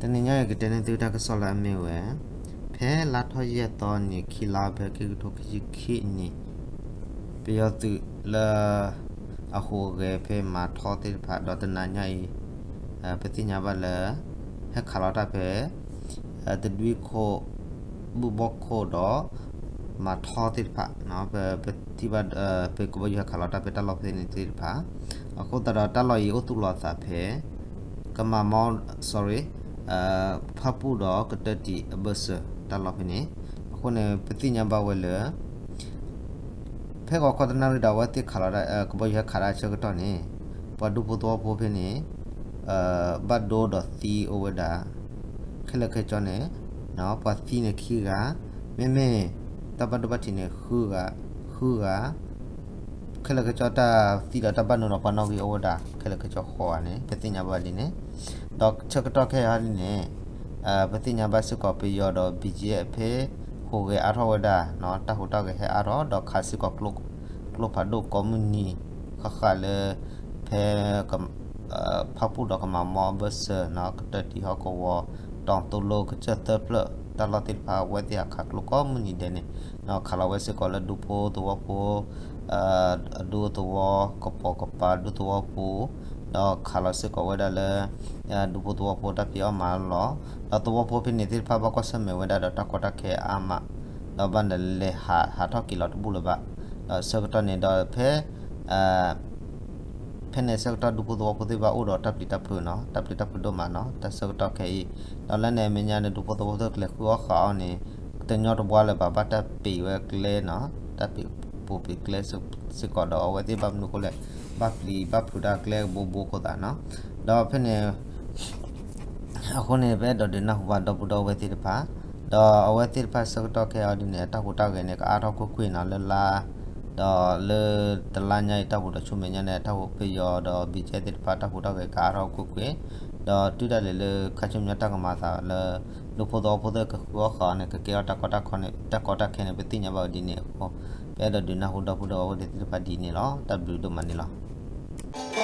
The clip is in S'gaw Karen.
တနံၤညါအံၤ ကတဲန့ၢ်သုတၢ်ကစီၣ်လၢအမ့ၢ်ဝဲ ဖဲလါထီၣ်ယဲၢ်သီနံၤ ခံလါ ဖဲခံကထိခံဆံခံနံၣ် ပယီၤသုးလၢ အဟူးအဂဲၤဖဲမၤထီသ့ၣ်တဖၣ် ဒီးတနၤညါအံၤ ပသ့ၣ်ညါဘၣ်လၢ ဟဲခးလီၤတၢ်ဖဲ တဒွံခိၣ် ဘုၣ်ဘီၣ်ခိၣ်ဒီး မၤထီသ့ၣ်တဖၣ် ပထံၣ်ဘၣ် ပကဘီယူၤဟဲခးလီၤတၢ်ဖဲတၢ်လီၢ်ဖဲန့ၣ်သ့ၣ်တဖၣ် အဃိသတးဒီးတၢ်လီၢ်အံၤအိၣ်သူၣ်လီၤအသးဖဲ ကမၤမီ sorry ဖၣ်ပူၣ်ဒီးကတၢၢ်တံၢ်အဘၢၣ်စၢၤတၢ်လီၢ်ဖဲန့ၣ် အဃိန့ၣ် ပသ့ၣ်ညါဘၣ်ဝဲလၢ ဖဲဂီၤခီတနၣ်ရံၣ်ဒီးအဝဲသ့ၣ်ခးလီၤ ကဘီယူၤဟဲခးတၢ်အဆၢကတီၢ်န့ၣ် ပှၤဒူဖိသဝီဖိဖဲန့ၣ် ဘၣ်ဒိဒီးသံအိၣ်ဝဲဒၣ် ခဲလၢာ်ခဲဆ့န့ၣ် ပှၤသံန့ၣ်ခံဂၤ မ့မ့ၢ် တၢ်ဘၣ်ဒိဘၣ်ထံးန့ၣ် ဃုဂၤ ဃုဂၤ ခဲလၢာ်ခဲဆ့တၢ်သံဒီးတၢ်ဘၣ်နုာ်ဒီးပှၤနီၣ်ဂံၢ်အိၣ်ဝဲဒၣ် ခဲလၢာ်ခဲဆ့ဃိးဂၤန့ၣ် ပသ့ၣ်ညါဘၣ်ဒ်န့ၣ် ဒီးဆၢကတီၢ်ခဲအံၤဒ်န့ၣ် ပသ့ၣ်ညါဘၣ်စ့ၢ်ကီးပယီၤဒီး ဘံၣ်ကၠ့ ဖဲဟူးဂဲၤအါထီၣ်ဝဲဒၣ် တၢ်ဟူးတၢ်ဂဲၤဟဲအါထီၣ် ဒီးခးစ့ၢ်ကီး ကျိဖးဒိၣ်ကိးမုၢ်နံၤ ဃၣ်ဃၣ်လၢ ဖဲ ဖၣ်ပူၣ်ဒီးကမၤမီအဘၢၣ်စၢၤ ကတၢၢ်တံၢ်ဟီၣ်ကဝီၤ တီၤသိလိကစၢၢ်သၢဖျၢၣ် တၢ်လီၢ်သ့ၣ်တဖၣ် အဝဲသ့ၣ်ဟးခးကျိကိးမုၢ်နံၤဒဲးန့ၣ် ခးလီၤဝဲစ့ၢ်ကီးလၢဒူဖိသဝီဖိ အဒူသဝီကပိာ်ကပၤဒူသဝီပူၤ ဒီးခးလီၤစ့ၢ်ကီးဝဲဒၣ်လၢ ဒူဖိသဝီဖိတၢ်ဖံးအီၣ်မၤအီၣ်လီၤ. ဒီးသဝီဖိဖဲန့ၣ်သ့ၣ်တဖၣ်ဘၣ်ကွၢ်ဆၢၣ်မဲာ်ဝဲဒၣ်ဒီးတၢ်ကီတၢ်ခဲအါမး ဒီးဘၣ်လဲၤဟးထီၣ်က့ၤလီၤတဘူၣ်လၢၤဘၣ်. ဒီးဆၢကတီၢ်န့ၣ်ဒီးဖဲ ဖဲန့ၣ်ဆၢကတီၢ်ဒူဖိသဝီဖိသ့ၣ်တဖၣ်အိၣ်ဒီးတၢ်ပျံၤတၢ်ဖုးနီၤ တၢ်ပျံၤတၢ်ဖုးဒိၣ်မးနီၤ တၢ်ဆၢကတီၢ်ခဲအံၤ ဒီးလၢန့ၣ်အမဲာ်ညါန့ၣ် ဒူဖိသဝီဖိသ့ၣ်ကလဲၤဃုအီၣ်ဃုအီန့ၣ် တညီတဘှါလၢၤဘၣ် ဘၣ်တၢ်ပံၤဝဲကျဲနီၤ တၢ်ပံၤပူၤပံၤကျဲစ့ၢ်ကီးဒီးအဝဲသ့ၣ်ဘၣ်မနုၤအဃိလဲၣ် ဘၣ်ပျံၤဘၣ်ဖုးဒၣ်ကျဲကဘိဘိအဃိသတးနီၤ ဒီးဖဲန့ၣ် အဃိန့ၣ် ပအဲၣ်ဒိးဒုးနၢ်ဟူဘၣ်ဒီပုၢ်ဒီဝဲၢ်သ့ၣ်တဖၣ် ဒီးအဝဲသ့ၣ်တဖၣ်ဆၢကတီၢ်ခဲအံၤဒ်န့ၣ် အတၢ်ဟူးတၢ်ဂဲၤန့ၣ် ကအါထီၣ်ကွ့ၢ်ကွ့ၢ်နီၤ လၢလါ ဒီးလၢတလါညါအံၤ တၢ်ဟူးဒီးဆူမဲာ်ညါန့ၣ် တၢ်ဟူးပယီၤဒီးဘံၣ်ကၠ့သ့ၣ်တဖၣ် တၢ်ဟူးတၢ်ဂဲၤကအါထီၣ်ကွ့ၢ်ကွ့ၢ် ဒီးတုၤဒၣ်လဲာ်လၢခါဆူညါတၢ်ကမၤအသးလၢ ဒူဖိသဝီဖိသ့ၣ်ကဃုအီၣ်ဃုအီန့ၣ် ကကဲထီၣ်တၢ်ကီတၢ်ခဲ တၢ်ကီတၢ်ခဲန့ၣ် ပသ့ၣ်ညါဘၣ်ဝဲဒ်န့ၣ်အဃိ ပအဲၣ်ဒိးဒုးနၢ်ဟူဒီပုၢ်ဒီဝဲၢ်သ့ၣ်တဖၣ်ဒ်န့ၣ်လီၤ. တၢ်ဘျုးဒိၣ်မးန့ၣ်လီၤ.